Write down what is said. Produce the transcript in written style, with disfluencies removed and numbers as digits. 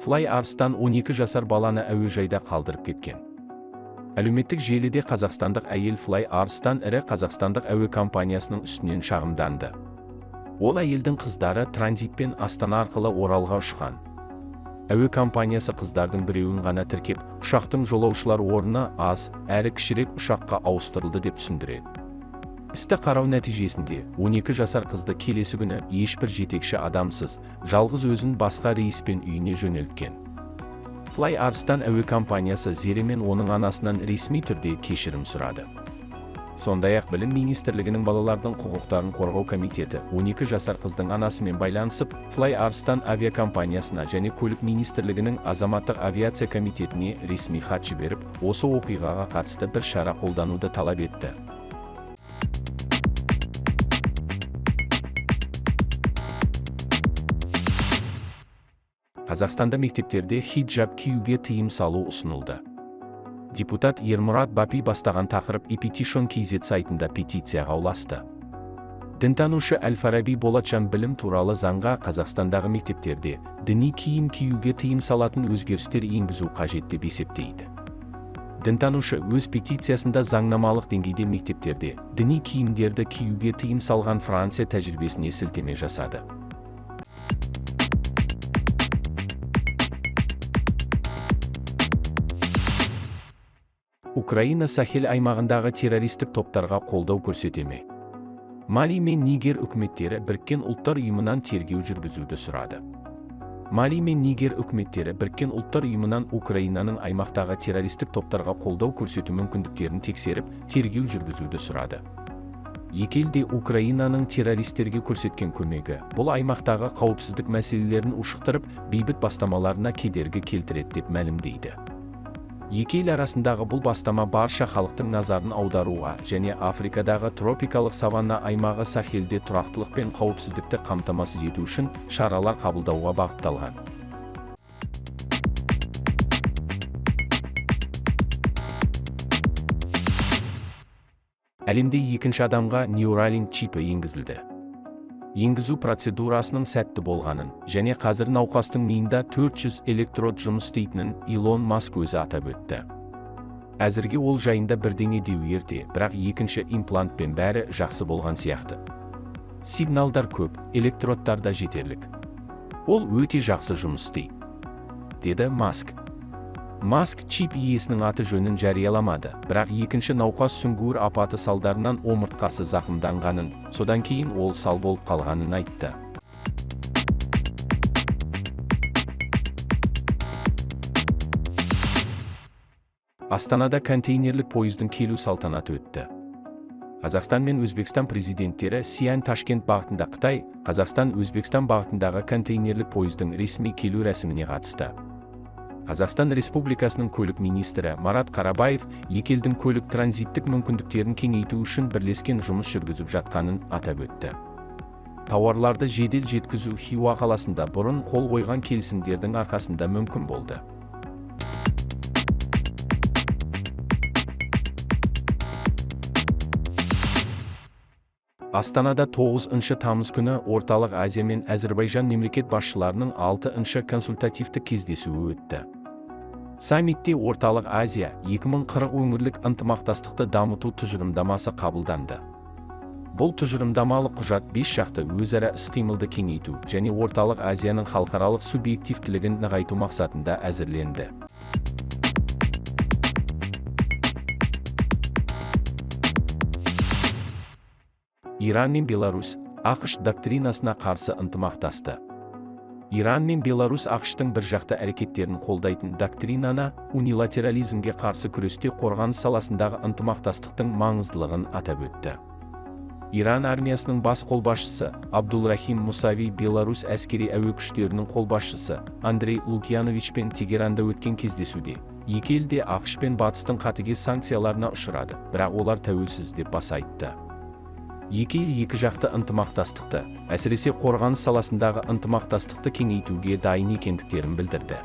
Флай Арыстан 12 жасар баланы әуежайда қалдырып кеткен. Әлеуметтік желіде қазақстандық әйел Флай Арыстан ірі қазақстандық әуе компаниясының үстінен шағымданды. Ол әйелдің қыздары транзитпен Астана арқылы Оралға ұшқан. Әуе компаниясы қыздардың біреуін ғана тіркеп, ұшақтың жолаушылар орны аз, әрі кішірек ұшаққа ауыстырылды деп түсіндіреді. Істі қарау нәтижесінде 12 жасар қызды келесі күні ешбір жетекші адамсыз, жалғыз өзін басқа рейспен үйіне жөнелткен. Флай Арыстан әуе компаниясы Зере мен оның анасынан ресми түрде кешірім сұрады. Сондай-ақ Білім министрлігінің балалардың құқықтарын қорғау комитеті 12 жасар қыздың анасымен байланысып, Флай Арыстан авиакомпаниясына және Көлік министрлігінің азаматтық авиация комитетіне ресми хат жіберіп, осы оқиғаға қатысты бір шара қолдануды талап етті. Қазақстанда мектептерде хиджаб киюге тыйым салу ұсынылды. Депутат Ермұрат Бапи бастаған тақырып ePetition KZ сайтында петицияға ұласты. Дінтанушы Әл-Фараби Болатжан білім туралы заңға Қазақстандағы мектептерде діни киім киюге тыйым салатын өзгерістер енгізу қажет деп есептейді. Дінтанушы өз петициясында заңнамалық деңгейде мектептерде діни киімдерді киюге тыйым салған Франция тәжірибесіне сілтеме жасады. Украина Сахел аймағындағы террористік топтарға қолдау көрсете ме? Мали мен Нигер үкіметтері Біріккен Ұлттар Ұйымынан тергеу жүргізуді сұрады. Мали мен Нигер үкіметтері Біріккен Ұлттар Ұйымынан Украинаның аймақтағы террористік топтарға қолдау көрсету мүмкіндіктерін тексеріп, тергеу жүргізуді сұрады. Екі ел де Украинаның террористерге көрсеткен көмегі бұл аймақтағы қауіпсіздік мәселелерін ушықтырып, бейбіт бастамаларына кедергі келтіреді деп мәлімдейді. Екі ел арасындағы бұл бастама барша халықтың назарын аударуға және Африкадағы тропикалық саванна аймағы Сахелде тұрақтылық пен қауіпсіздікті қамтамасыз ету үшін шаралар қабылдауға бағытталған. Әлемде екінші адамға Neuralink чипі енгізілді. Енгізу процедурасының сәтті болғанын және қазір науқастың миында 400 электрод жұмыс істейтінін Илон Маск өзі атап өтті. Әзірге ол жайында бірдеңе деу ерте, бірақ екінші имплантпен бәрі жақсы болған сияқты. Сигналдар көп, электродтар да жетерлік. Ол өте жақсы жұмыс істейді, деді Маск. Маск чип иесінің аты жөнін жарияламады, бірақ екінші науқас сүңгуір апаты салдарынан омыртқасы зақымданғанын, содан кейін ол сал болып қалғанын айтты. Астанада контейнерлік пойыздың келу салтанаты өтті. Қазақстан мен Өзбекстан президенттері Сиань-Ташкент бағытында Қытай, Қазақстан, Өзбекстан бағытындағы контейнерлік пойыздың ресми келу рәсіміне қатысты. Қазақстан Республикасының көлік министрі Марат Қарабаев екі елдің көлік транзиттік мүмкіндіктерін кеңейту үшін бірлескен жұмыс жүргізіп жатқанын атап өтті. Тауарларды жедел жеткізу Хиуа қаласында бұрын қол қойған келісімдердің арқасында мүмкін болды. Астанада 9 тамыз күні Орталық Азия мен Әзірбайжан мемлекет басшыларының 6-шы консультативтік кездесуі өтті. Саммитте Орталық Азия 2040 өңірлік ынтымақтастықты дамыту тұжырымдамасы қабылданды. Бұл тұжырымдамалық құжат бес жақты өзара іс-қимылды кеңейту және Орталық Азияның халықаралық субъективтілігін нығайту мақсатында әзірленді. Иран мен Беларусь АҚШ доктринасына қарсы ынтымақтасты. Иран мен Беларусь АҚШ-тың біржақты әрекеттерін қолдайтын доктринана унилатерализмге қарсы күресте қорғаныс саласындағы ынтымақтастықтың маңыздылығын атап өтті. Иран армиясының бас қолбасшысы Абдулрахим Мусави Беларусь әскери әуе күштерінің қолбасшысы Андрей Лукьяновичпен Тегеранда өткен кездесуде екі ел де АҚШ пен Батыстың қатыгез санкцияларына ұшырады, бірақ олар тәуелсіз деп баса айтты. Екі ел екі жақты ынтымақтастықты, әсіресе қорғаныс саласындағы ынтымақтастықты кеңейтуге дайын екендіктерін білдірді.